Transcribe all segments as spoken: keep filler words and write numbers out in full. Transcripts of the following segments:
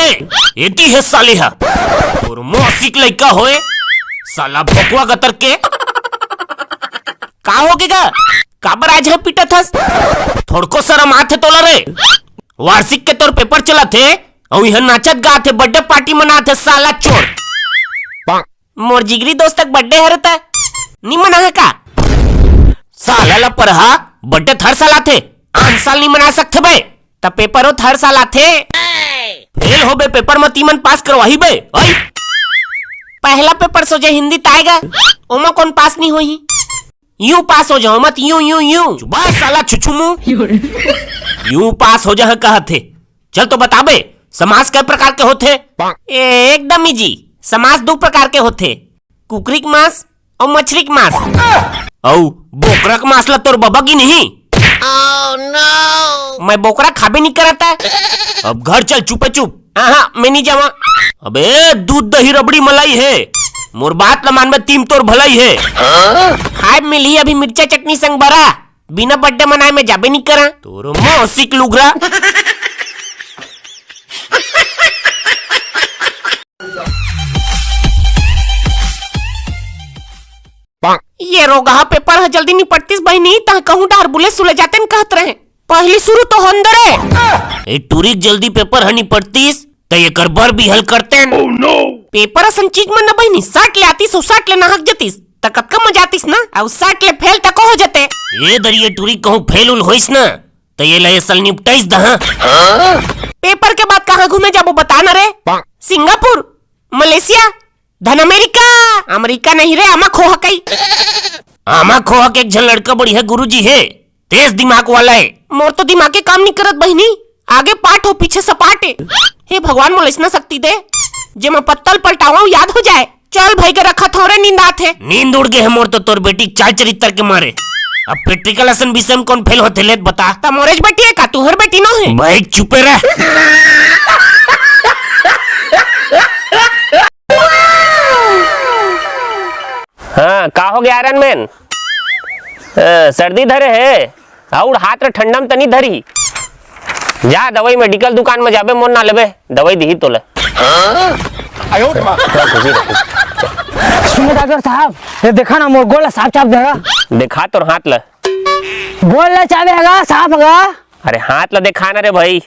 एती हे साले ह। तोर मौसिक लइका होय, साला भोकवा गतर के। का होगे गा? काबर आज ह पीटत हस? थोड़को शरम आथे तोला रे? वार्षिक के तोर पेपर चलत हे, अउ इहां नाचत गात हे, birthday party मनात हे, साला चोर। मोर जिगरी दोस्त के birthday हरे त नी मना हे का? साला ला परहा, birthday त हर साल आथे, आन साल नी मना सकथे बे। त पेपरो त हर साल आथे। फेल होबे पेपर म, तीमन पास करवाही बे। ओए। पहला पेपर सोझे हिंदी त आय गा, ओमा कोन पास नी होही? यूं पास हो जाओ मत, यूं, यूं, यूं। चुप बा साला छुछुमू। यूं पास हो जा कहत हे। चल तो बता बे, समास कै प्रकार के होथे? ए, एकदम easy। समास दू प्रकार के होथे, कुकरी के मांस अउ मछरी के मांस। अउ बोकरा के मांस ला तोर बबा गिनही? मैं बोकरा खाबे नी करत हे। अब घर चल चुपे चुप। हाँ, हाँ, मैं नी जावां। अबे दूध दही रबड़ी मलाई हे, मोर बात ला मानबे, तीम तोर भलाई हे। खाए मिलही अभी मिर्चा चटनी संग बरा, बिना birthday मनाए मैं जाबे नी करा। तोर मौसिक लुगरा। ये रोगहा पेपर ह जल्दी निपटतिस बहिनी, तह कहूं डार बुले सुले जातेन कहत रहे। पहली शुरू तो होन दे रे। ए टुरी के जल्दी पेपर ह निपटतिस, त एकर बर भी हल करतेन। पेपर असन चीज मन न बहिनी, सट ले आतिस अउ सट ले नहक जतिस, त कतका मजा आतिस ना, अउ सट ले फेल तको हो जते। ए दरिये टुरी कहूं फेल उल होइस ना, त ये ले असल निपटाइस दहा। पेपर के बाद कहाँ घूमे जाबो बता ना रे? सिंगापुर, मलेशिया, धन अमेरिका। अमेरिका नहीं रे, आमा खोहा कई। आमा खोहा के एक झन लड़का बढ़िया गुरुजी हे, तेज दिमाग वाला हे। मोर तो दिमागे काम नहीं करत बहिनी, आगे पाठ हो पीछे सपाट हे। हे भगवान मोला अइसना शक्ति दे, जेमा पत्तल पलटावा याद हो जाए। चल भाई के रखत हो रे, नींद आत हे। नींद उड़ गे हे मोर तो तोर बेटी के चाल चरित्र के मारे। अब practical असन विषय में कौन फेल होथे लेत बता। त मोरेज बेटी हे का, तुहर बेटी नो हे? भाई चुपे रह। हाँ, का हो गया आयरन मैन? अ, सर्दी धरे हे? अउ हाथ ल ठंडा म तनी धरी। जा दवाई मेडिकल दुकान म जाबे, मोर ना लेबे, दवाई दिही तोला। हाँ? आयो रे माँ। चल, खुशी रह, खुशी। सुनो डॉक्टर साहब, ये देखा ना, मोर गोड़ ला सांप चाब देगा। देखा तोर हाथ ला। गोड़ ला चाबे हगा, सांप हगा। अरे हाथ ला देखा ना रे भाई।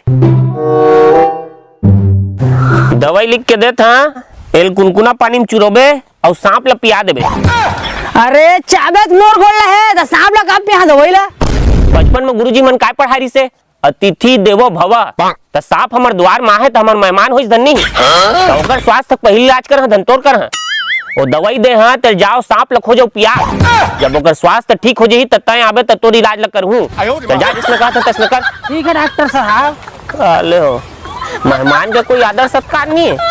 दवाई लिख के देत हाँ, एल कुनकुना पानी म चुरोबे, अउ सांप ल पिया देबे। अरे, चाबे त मोर गोड़ ल हे, त सांप ल का पिया देबो ओला? बचपन म गुरुजी मन काय पढ़ाय रिहिसे, "अतिथि देवो भव।" त सांप हमर दुवार म आहे, त हमर मेहमान होइस धन्नी। त ओकर स्वास्थ्य के पहिली इलाज करहा, धन तोर करहा। ओ दवाई दे हा, त जाव सांप ल खोजो पिया। जब ओकर स्वास्थ्य ठीक हो जही, त तय आबे, त तोर इलाज ल करहूं। चल जा, जिसने कहा था, तसने कर। ठीक है डॉक्टर साहब। अले हो, मेहमान के कोई आदर सत्कार नहीं है।